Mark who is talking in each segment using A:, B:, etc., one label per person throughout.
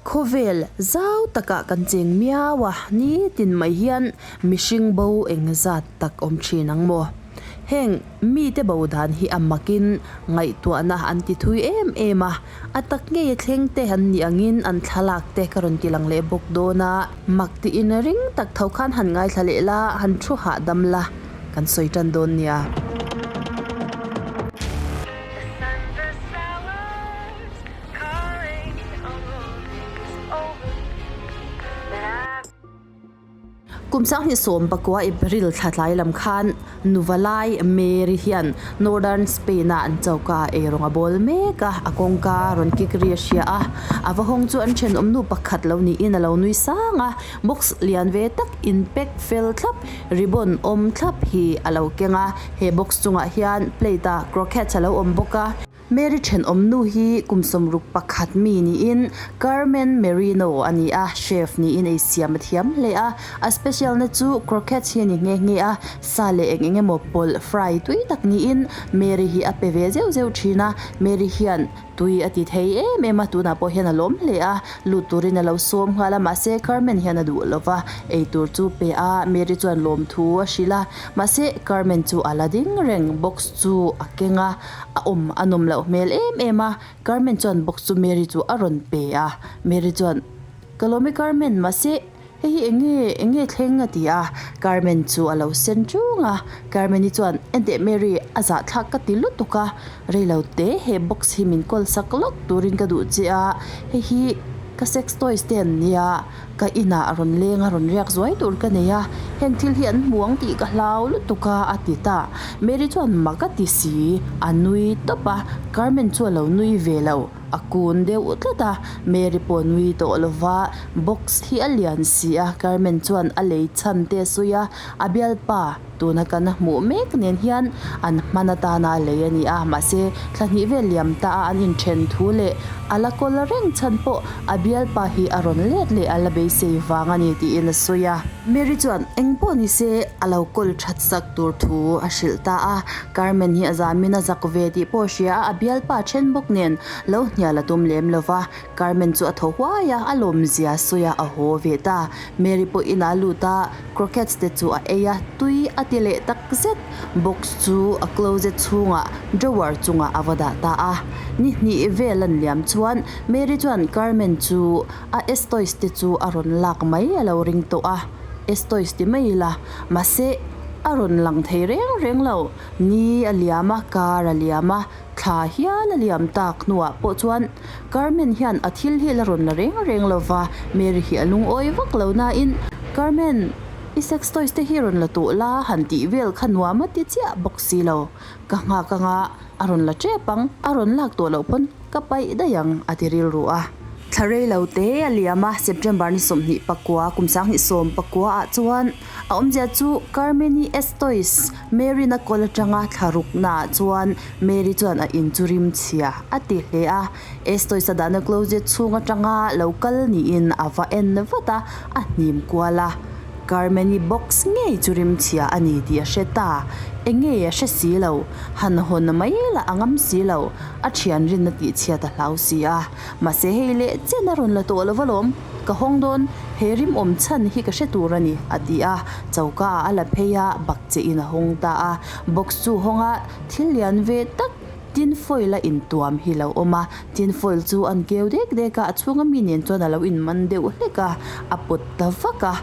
A: Khawvel zau takah kan cheng miau a, nitin mai hian mihring bo engzat tak awm thin ang maw? Heng mite bo dan hi a makin ngaihtuahna an ti thui em em a, a tak ngei a thleng te an nih angin an thlalak te ka rawn ti lang leh bawk dawn a, mak tiin ring tak tho khan han ngaithla leh la, han thu hahdam la, kan sawi tan dawn nia. Kum 2019 April thla tlai lam khan Nuvalai Mary hian Northern Spain-a an choka eirawng a bawl mek a, a kawngka rawn kik ri a hria a. A va hawng chu an thenawmnu pakhat lo niin a lo nui sang a, box lian ve tak in pack fel thlap, ribbon awm thlap hi a lo keng a. He box chungah hian plate-a croquettes a lo awm bawk a. Mary thenawmnu hi kum 61 mi niin Carmen Merino a ni a, chef niin ei siam a thiam hle a. A special na chu croquettes hi a ni nghe nghe a, sa leh eng eng emaw pawlh fry tui tak niin Mary hi a pe ve zeuh zeuh thin a. Mary hian tui a ti thei em em a, tunah pawh hian a lawm hle a, lut turin a lo sawm nghal a, mahse Carmen hian a duh lo va, ei tur chu pe a, Mary chuan lawmthu a hrilh a, mahse Carmen chu a la ding reng, box chu a keng a. A awm a nawm loh hmel em em a, Carmen chuan box chu Mary chu a rawn pe a, Mary chuan, Ka lawm e Carmen, mahse hei hi eng nge, eng nge thleng a ti a, Carmen chu a lo sen ṭung a, Carmen-i chuan, Enteh Mary, a zahthlak ka ti lutuk a, reilo te he box hi min kawl sak lawk turin ka duh che a, hei hi ka sex toys te an nia, Ka inah a rawn leng a rawn riak zuai tur ka nei a, heng thil hi an hmu ang tih ka hlau lutuk a, a ti ta. Mary chuan mak a ti si, a nui tawp a, Carmen chu a lo nui ve lo, a kun deuh tlat a, Mary pawh nui tawh lo va, box hi a lian si a, Carmen chuan a lei chhan te a sawi a, a bialpa tuna kan hmuh mek nen hian an hman atana lei a ni a, mahse thla hnih vel liam ta a an inthen thu leh a la kawl reng chhan pawh a bialpa hi a rawn let leh a la beisei vang a ni tiin a sawi a. Mary chuan eng pawh ni se a lo kawl that sak tur thu a hrilh ta a, Carmen hi a zamin a zak ve tih pawh a hria a, a bialpa then bawk nen lo hnial a tum lem lo va, Carmen chu a thaw huai a, a lawmzia sawi a a haw ve ta. Mary pawh inah a lut a, Croquettes te chu a ei a, tui a ti leh tak zet. Box chu a closet chhungah drawer chungah a va dah ta a. Ni hnih vel an liam chuan Mary chuan Carmen chu a estoys te chu a rawn lak mai a lo ring tawh a, estoys ti mai ila, mahse a rawn lang thei reng reng lo. Ni a liam a, kar a liam a, thla hial a liam tak hnuah pawh chuan Carmen hian a thil hi la rawn la reng reng lo va, Mary hi a lungawi vak lo nain, Carmen, i sex toys te hi rawn la tawh la han tih vel kha nuam a ti chiah bawk si lo. Ka nghak anga a rawn la tep ang, a rawn lak tawh loh pawn ka paih daih ang a ti rilru a. Thla rei lo te a liam a, September ni 29, kum 2019 ah chuan a awmzia chu Carmen-i Estois, Mary-na kawl atanga thla ruknaah chuan Mary chuan a in chu rim chhia a ti hle a, Estois a dahna closet chhung atanga lo kal niin a va en vat a, a hnim kual a. Carmen-i box ngei chu rim chhia a ni tih a hre ta. Eng nge a hre si lo, han hawn mai la a ngam si lo, a thian rinna tih chhiat a hlau si a. Mahse hei leh chen a rawn la tawh lo alawm, ka hawng dawn, he rim awm chhan hi ka hre tur a ni, a ti a. Choka ah a la phei a, bak che in a hawng ta a. Box chu hawng a, thil lian ve tak tin foil a intuam hi lo awm a. Tin foil chu an keu dek dek a, a chhunga mi nen chuan a lo inman deuh hlek a, a pawt ta vak a.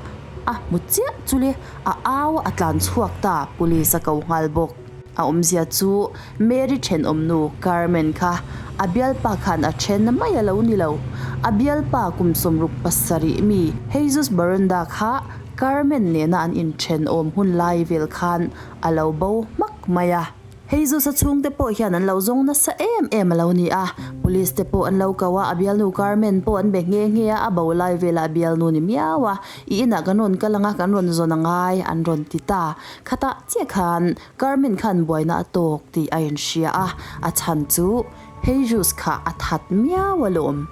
A: A hmu chiah chu le, a au a tlan chhuak ta, police a ko nghal bawk. A awmzia chu Mary thenawmnu Carmen kha a bialpa khan a then mai a lo ni lo. A bialpa kum 67 mi Jesus Baranda kha Carmen nena an inthenawm hun lai vel khan a lo bo hmak mai a. Jesus a chhungte pawh hian an lo zawng nasa em em a lo ni a. Police te pawh an lo ko a, a bialnu Carmen pawh an be nghe nghe a, a bo lai velah a bialnu ni miau a. I inah kan rawn kal ang a, kan rawn zawn a ngai an rawn ti ta. Khatah chiah khan Carmen khan buaina a tawk tih a inhria a, a chhan chu Jesus kha a that miau alawm.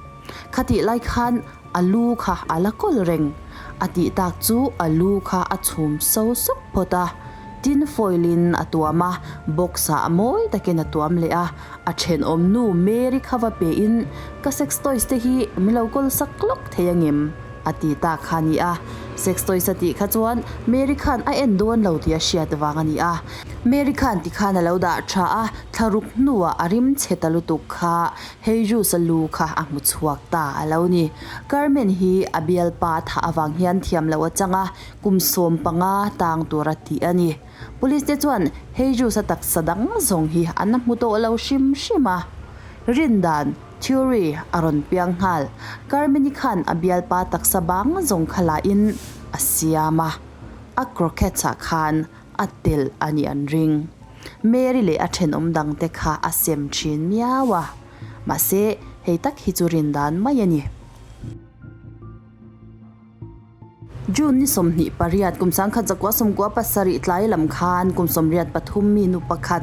A: Khatih lai khan a lu kha a la kawl reng. A tih tak chu a lu kha a chhum so sawk phawt a. Tin foil in a tuam a, box ah mawi takin a tuam leh a. A thenawm nu Mary kha va pe in, Ka sex toys te hi min lo kawl sak lawk thei angem? a ti ta kha a ni a. Sex toys a tih kha chuan Mary khan a en dawn lo tih a hriat vang a ni a. Mary khan tikhan a lo dah tha a, thlaruk hnuah a rim chhe ta lutuk kha Hei Juice a lu kha a hmu chhuak ta a lo ni. Carmen hi a bialpa thah avang hian thiam loh a chang a, kum 15 tang tura tih a ni. Police te chuan hei Juice a taksa dang zawng hi an hmu tawh lo hrim hrim a. Rindan, theory, a rawn piang nghal. Carmen-i khan a bialpa taksa bang zawng kha lahin a siam a, a croquettes ah khan a telh a nih an ring. Mary leh a thenawm dangte kha a sem thin miau a, mahse hei tak hi chu rin dan mai a ni. June ni 28 kum 1997 tlai lam khan kum 83 mi nu pakhat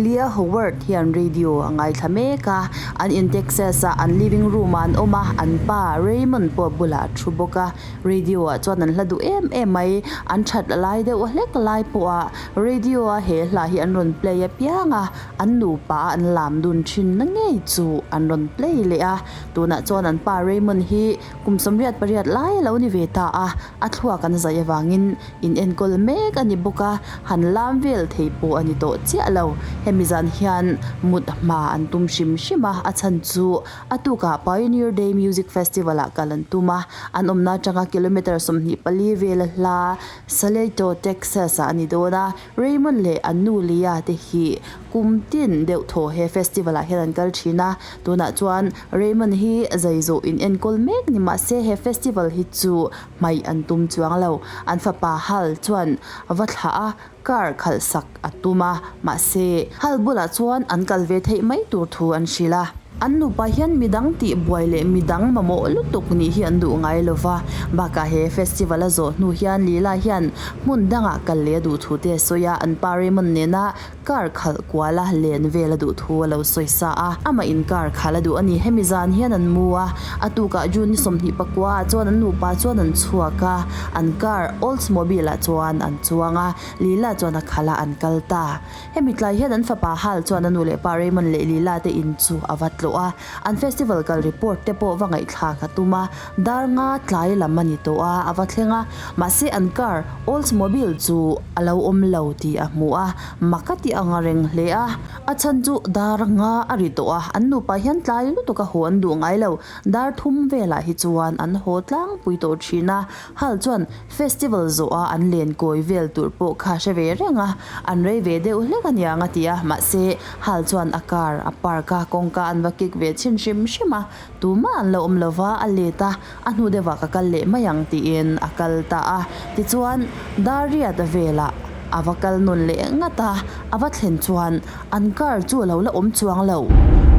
A: Leah Howard hian radio a ngaithla mek a, an in Texas ah an living room ah an awm a, an pa Raymond pawh bulah a thu bawk a. Radio ah chuan an hla duh em em mai, an that lai deuh hlek lai pawh ah radio a he hla hi an rawn play apiang a, an nupa a an lam dun thin na ngei chu an rawn play leh a, tunah chuan an pa Raymond hi kum 88 lai a lo ni ve ta a, a thluak an zai avangin in enkawl mek a ni bawk a, han lam vel thei pawh a ni tawh chiah lo, hemi zan hian mut hma an tum hrim hrim a, a chhan chu A tukah Pioneer Day Music Festival-ah kal an tum a, an awmna atanga kilometre 24 vela hla Salento, Texas-ah a ni dawn a. Raymond leh an nu Leah te hi kum tin deuh thaw he festival-ah hian an kal thin a. Tunah chuan Raymond hi zai zawh in enkawl mek ni mahse he festival hi chu hmaih an tum chuang lo. An fapa Hal chuan va thlah a, Car khalh sak a tum a, mahse, hal bulah chuan an kal ve theih mai tur thu an hrilh a. An nupa hian midang tih buai leh midang mamawh lutuk nih hi an duh ngai lo va, bakah he festival a zawh hnu hian Lila hian hmun dangah kal leh a duh thu te a sawi a, an pa Raymond nena car khalh kuala len vel a duh thu a lo sawi sa a. Amah in car khalh a duh a ni. Hemi zan hian an mu a, a tukah June ni 29 ah chuan an nupa chuan an chhuak a, an car Oldsmobile ah chuan an chuang a, Lila chuan a khalh a, an kal ta. Hemi tlai hian an fapa Hal chuan a nu leh pa Raymond leh Lila te in chu a va tlawh a, an festival kal report te pawh va ngaihthlak a tum a, dar nga tlai lam a ni tawh a, a va thleng a, mahse an car Oldsmobile chu a lo awm lo tih a hmu a, mak a ti ang a reng hle a. A chhan chu dar nga a ri tawh a, an nupa hian tlai lutuk a haw an duh ngai lo, dar thum velah hi chuan an haw tlangpui tawh thin a, Hal chuan festival zawh a an len kawi vel tur pawh kha hre ve reng a, an rei ve deuh hlek a niang a ti a, mahse Hal chuan a car a park a, kawngka an va kick ve chhin hrim hrim a, tumah an lo awm lo va, a let a, a hnu deuhah ka kal leh mai ang tiin a kal ta a, tichuan dar riat velah a va kal nawn leh ngat a, a va thlen chuan an car chu a lo la awm chuang lo,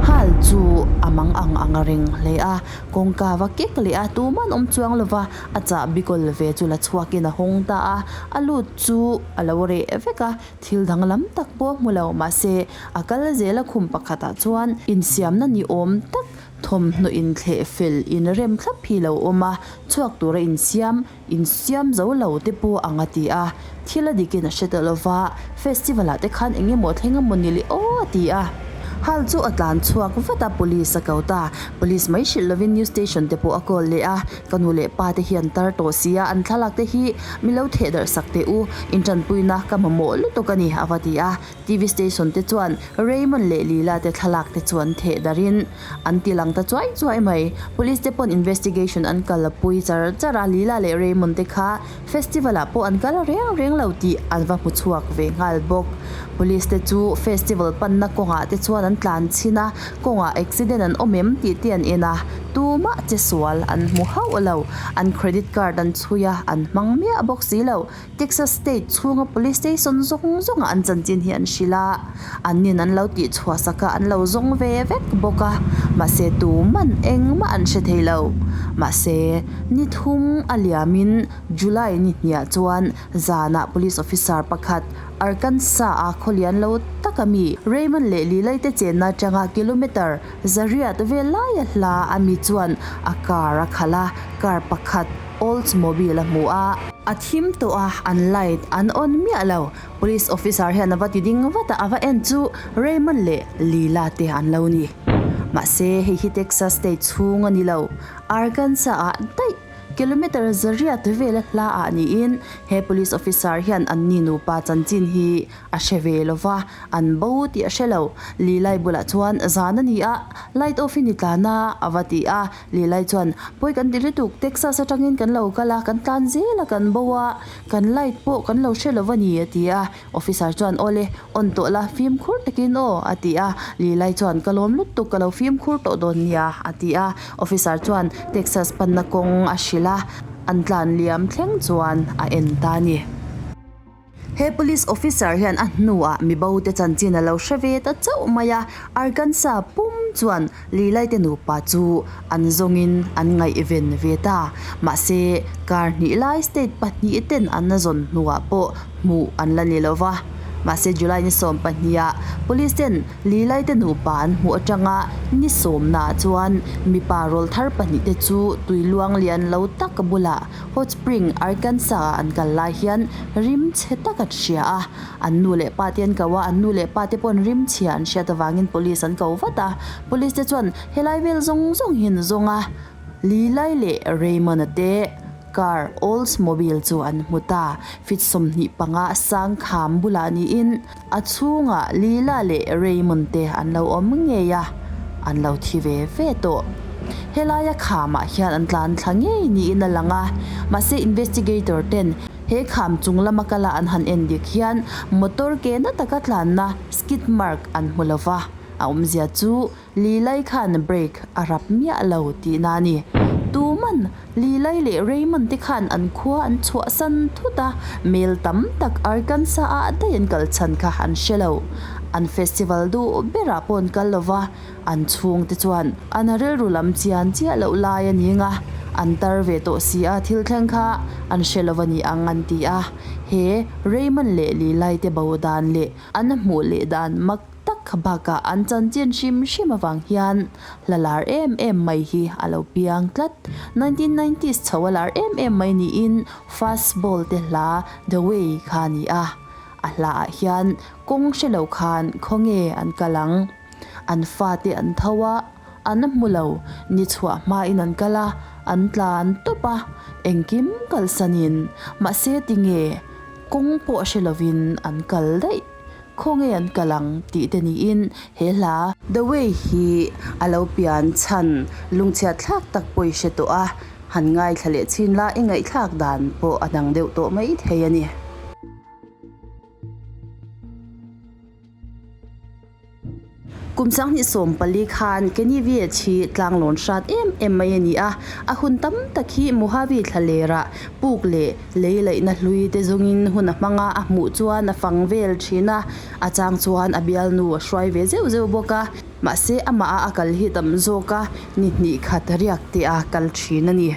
A: Hal chu a mang ang ang a ring hle a. Kawngka va kek leh a, tuman awm chuang lova a chahbi kawl ve chu la chhuakin a hawng ta a, a lut chu a lo reh vek a, thil danglam tak pawh a hmu lo, mahse a kal zel a khum pakhatah chuan insiamna ni awm tak thawmhnaw inthleh fel inrem thlap hi lo awm a, chhuak tura insiam insiam zo lo te pawh ang a ti a, thil a dikin a hre ta lova, festival ah te khan eng emaw thleng a maw ni le aw a ti a. Hal chu a tlan chhuak vat a, police a ko ta. Police mai hrilh lovin news station te pawh a call leh a, ka nu leh pa te hi an tar tawh si a, an thlalak te hi mi lo theh darh sak teh u, intanpuina ka mamawh lutuk a ni a va ti a. TV station te chuan Raymond leh Lila te thlalak te chu an theh darhin an ti lang ta chuai chuai mai. Police te pawn investigation an kal a pui char char a, Lila leh Raymond te kha festival ah pawh an kal reng reng lo tih an va hmu chhuak ve nghal bawk. Police te chu festival panna kawngah te chuan an tlan chhin a, kawngah accident an awm em tih te an en a, tumah che sual an hmu hauh lo. An credit card an chhui a, an hmang miah bawk si lo. Texas state chhunga police station zawng zawngah an chanchin hi an hrilh a, an nin an lo tih chhuah sak a, an lo zawng ve vek bawk a, mahse tuman engmah an hre thei lo. Mahse, ni thum a liamin July ni hniah chuan zanah police officer pakhat Arkansas-a khawlian lo taka mi Raymond leh Lilai te chenna atanga kilometre zariat vel laia hla a mi chuan a car a khalh a, car pakhat. Oldsmobile a hmu a. A thim tawh a, an light an on miah lo. Police officer hian a va ti ding vat a, a va en chu Raymond leh Lila te an lo ni. Mahse, hei hi Texas state chhung a ni lo, Arkansas ah daih kilometer zariat vela hla ah niin he police officer hian anni nupa chanchin hi A hre ve lo va, an bo tih a hre lo. Lilai bulah chuan zan a ni a, light off in i tlan a, a va ti a. Lilai chuan, Pawi kan ti lutuk, Texas atangin kan lo kal a, kan tlan zel a, kan bo a, kan light pawh kan lo hre lo va ni, a ti a. Officer chuan, Awle, on tawh la, fimkhur takin aw, a ti a. Lilai chuan, Ka lawm lutuk, ka lo fimkhur tawh dawn nia, a ti a. Officer chuan Texas panna kawng a hrilh a, an tlan liam thleng chuan a en ta a ni. He police officer hian a hnuah mibo te chanchin a lo hre ve ta chauh mai a, Arkansas pum chuan Lilai te nupa chu an zawngin an ngaihven ve ta. Mahse, kar hnih lai state pahnih ten an zawn hnuah pawh hmuh an la ni lo va. Mahse, July ni 12 ah police ten Lilai te nupa an hmuh atanga ni sawmnaah chuan mipa rawlthar pahnih te chu tui luang lian lo tak bulah Hot Spring, Arkansas ah an kal lai hian rim chhe tak an hria a, an nu leh pa te an ko a, an nu leh pa te paw'n rim chhia an hriat avangin police an ko vat a, police te chuan helai vel zawng zawng hi an zawng a, Lilai leh Raymond-a te car Oldsmobile chu an hmu ta, feet 25 sang kham bulah niin a chhungah Lila leh Raymond te an lo awm ngei a, an lo thi ve ve tawh. Helaia khamah hian an tlan thla ngei niin a lang a, mahse investigator ten he kham chung lama kala an han en dik hian motor ke na taka tlanna skid mark an hmu lo va, a awmzia chu Lilai khan brake a rap miah lo tihna a ni. Tuman Lilai leh Raymond te khan an khua an chhuahsan thut a, mel tam tak Arkansas ah daih an kal chhan kha an hre lo. An festival duh berah pawh an kal lo va, an chhungte chuan an rilru lam chian chiah loh lai a ning a, an tar ve tawh si a, thil thleng kha an hre lo a ni ang an ti a. He Raymond leh Lilai te bo dan leh an hmuh leh dan mak tak bakah an chanchin hrim hrim avang hian hla lar em em mai hi a lo piang tlat. 1990s chho a lar em em mai niin Fastball te hla The Way kha a ni a. A hlaah hian kawng hre lo khan khawnge an kal ang? An fate an tho a, an hmu lo, ni chhuah hmain an kal a, an tlan tawp a, engkim kalsanin mahse tinge kawng pawh hre lovin an kal daih. Khawnge an kal ang tih te niin he hla The Way hi a lo pian chhan lungchhiat thlak tak pawh i hre tawh a, han ngaithla leh chhin la i ngaihthlak dan pawh a dang deuh tawh mai thei a ni. Kum 2014 khan Kenny VH hi tlanglawn hrat em em mai a ni a, a hun tam tak hi Mojave thlalerah puk leh lei laihna hlui te zawngin hun a hmang a, a hmuh chuan a fang vel thin a, a chang chuan a bialnu a hruai ve zeuh zeuh bawk a, mahse amah a a kal hi tam zawk a, ni hnih khat riak te a kal thin a ni.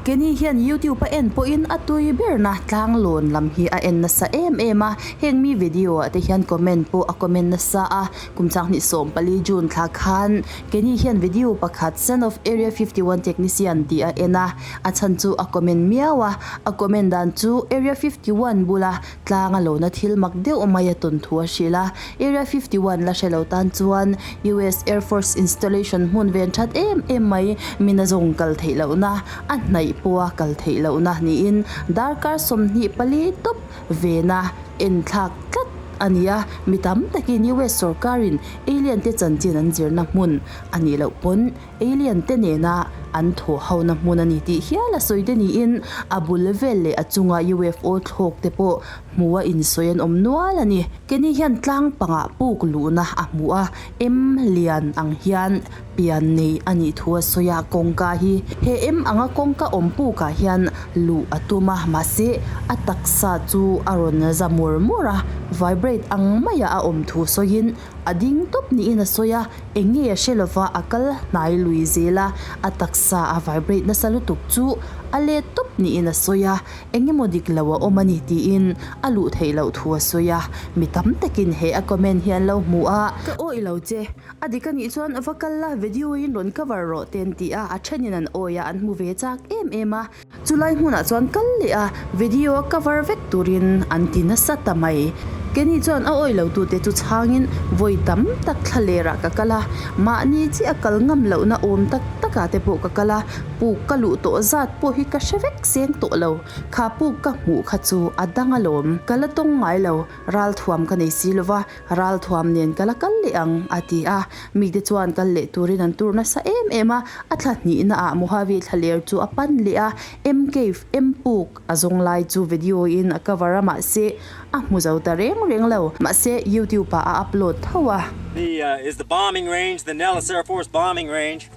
A: Kenny hian YouTube a en pawhin a tui berna tlanglawn lam hi a en nasa em em a, heng mi video ah te hian comment pawh a comment nasa a, kum 2014 June thla khan Kenny hian video pakhat Son of Area 51 Technician tih a en a, a chhan chu a comment miau a, a comment dan chu Area 51 bula Tlang a lona thil mak deuh mai a tawn thu a hrilh a, Area 51 la hre lo tan chuan US Air Force installation hmun ven that em em mai min a zawng kal theih lohna, a hnaih pawha kal theih lohna niin darkar 24 tawp vena enthlak tlat a ni a, mi tam takin US sorkarin alien te chanchin an zirna hmun a nih loh pawn Alien te nena an thawh hona hmun a ni tih hial a sawi te niin a bul vel leh a chunga UFO thlawk te pawh hmu a insawi an awm nual a ni. Kenny hian tlang pangah puk luhna a hmu a, em lian ang hian pian nei a nih thu a sawi a, kawngka hi he em anga kawngka awm pukah hian luh a tum a, mahse a taksa chu a rawn za mur mur a, vibrate ang maia a awm thu sawiin. A ding tawp niin a sawi a, eng nge a hre lova a kal hnai lui zel a, a taksa a vibrate nasa lutuk chu a let tawp niin a sawi a, eng emaw dik lo a awm a ni tiin a luh theih loh thu a sawi a, mi tam takin he a comment hi an lo hmu a. Ka awih lo che, a dik a nih chuan va kal la video in rawn cover rawh te an ti a, a thenin an awih a, an hmu ve chak em em a. Chulai hmunah chuan kal leh a, video a cover vek turin an ti nasa ta mai. Kenny chuan a awih lo tute chu chhangin vawi tam tak thla lerah ka kal a, mahni chiah a kal ngam lohna awm tak takah te pawh ka kal a, puk ka luh tawh zat pawh hi ka hre vek seng tawh lo. Kha puk ka hmuh kha chu a dang alawm. Ka la tawng ngai lo, ralthuam ka nei si lova, Ralthuam nen ka la kal leh ang, a ti a. Mite chuan kal leh turin an tur nasa em em a. A thla hnihna ah Mojave thlaler chu a pan leh a, M Cave, M Puk, a zawng lai chu video in a cover a mahse a hmu zo ta reng reng lo. Mahse YouTube ah a upload tho a.
B: The is the bombing range, the Nellis Air Force bombing range.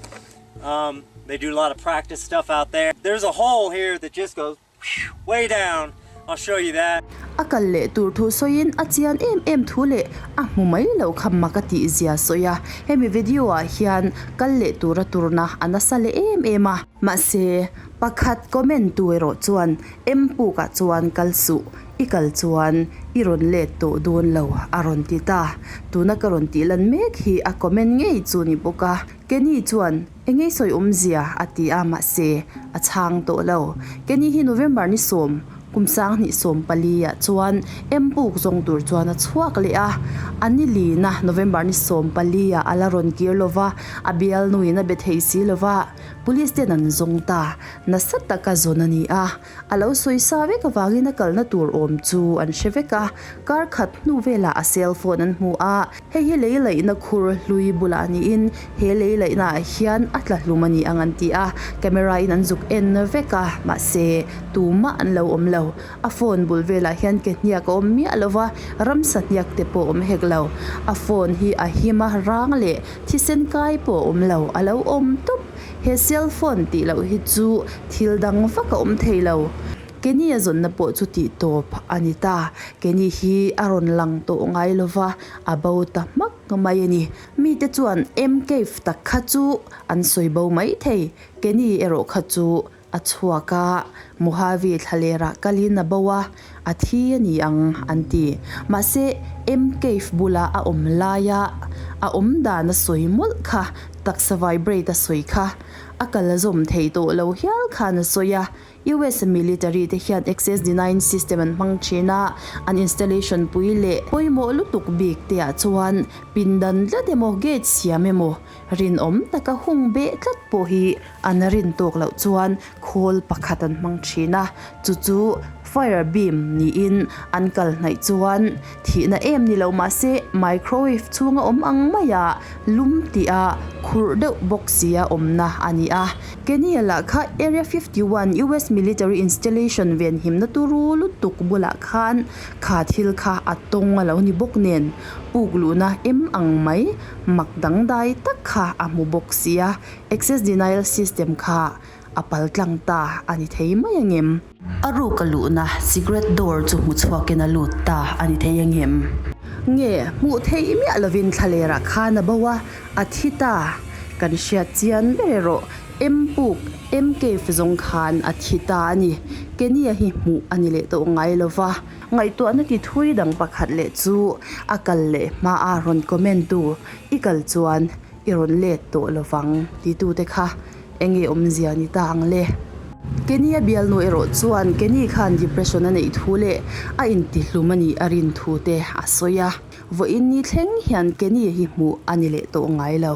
B: Um, they do a lot of practice stuff out there. There's a hole here that just goes Way down, I'll show you that.
A: A kal leh tur thu sawiin a chian em em thu leh a hmu mai lo kha mak a tih zia sawi a, hemi video ah hian kal leh tura turna a nasa leh em em a. Mahse, pakhat comment tu erawh chuan em puk ah chuan kal suh, i kal chuan i rawn let tawh dawn lo a rawn ti ta. Tuna ka rawn tih lan mek hi a comment ngei chu ni bawk a, Kenny chuan Engei sawi awmzia a ti a, mahse, a chhang tawh lo. Kenny hi November ni sawm, kum 2024 ah chuan Mpuk zawng tur chuan a chhuak leh a. A ni lina November ni 14 ah a la rawn kir lo va, a bialnuin a be thei si lo va, Police ten an zawng ta. Nasa taka zawn a ni a. A lo sawi sa vek avangin a kalna tur awm chu an hre vek a, kar khat hnu velah a cell phone an hmu a. Hei hi lei laihna khur hlui bulah niin he lei laihna ah hian a tla hlum a ni ang an ti a, camera in an zuk en vek a, mahse tumah an lo awm lo. A phone bul velah hian ke hniak a awm miah lo va, ramsa hniak te pawh a awm hek lo. A phone hi a him a, rang leh thisen kai pawh a awm lo, a lo awm tawp. He cell phone tih loh hi chu thil dang vak a awm thei lo. Kenny a zawnna pawh chu tih tawp a ni ta. Kenny hi a rawn lang tawh ngai lo va, a bo ta hmak mai a ni. Mite chuan M Cave tak kha chu an sawi bo mai thei. Kenny erawh kha chu a chhuak a, Mojave thlalerah kalin a bo a, a thi a ni ang an ti. Mahse, M Cave bula a awm laia a awm dan a sawi mawlh kha, taksa vibrate a sawi kha, a kal a zawm thei tawh lo hial khan a sawi a. US military te hian access denying system an hmang thin a, an installation pui leh pawimawh lutuk bik te ah chuan pindan tlat emaw gate siam emaw rinawm taka hung beh tlat pawh hi an rin tawk loh chuan khawl pakhat an hmang thin a, chu chu fire beam niin an kal hnaih chuan thihna em ni lo mahse microwave chhunga awm ang maia lum tih a khurh deuh bawk sia awmna a ni a. Kenny-a lah kha Area 51 US military installation venhimna turu lutuk bulah khan kha thil kha a tawng a lo ni bawk nen puk luhna em ang mai mak dangdai tak kha a hmu bawk sia, access denial system kha a pal tlang ta a ni thei mai angem? A ruk a luhna secret door chu hmu chhuakin a lut ta a ni thei angem? Nge hmuh theih miah lovin thlalerah khan a bo a, a thi ta. Kan hriat chian ber erawh M puk, M cave zawng khan a thi ta a ni. Kenny-a hi hmuh a ni leh tawh ngai lo va. Ngaihtuahna ti thui dang pakhat leh chu a kal leh hmaa rawn comment tu, I kal chuan i rawn let tawh lo vang titute kha Enge awmzia ni ta ang le? Kenny a bialnu erawh chuan Kenny khan depression a neih thu leh a intihlum a nih a rin thu te a sawi a. Vawiin ni thleng hian Kenny hi hmuh a ni leh tawh ngai lo.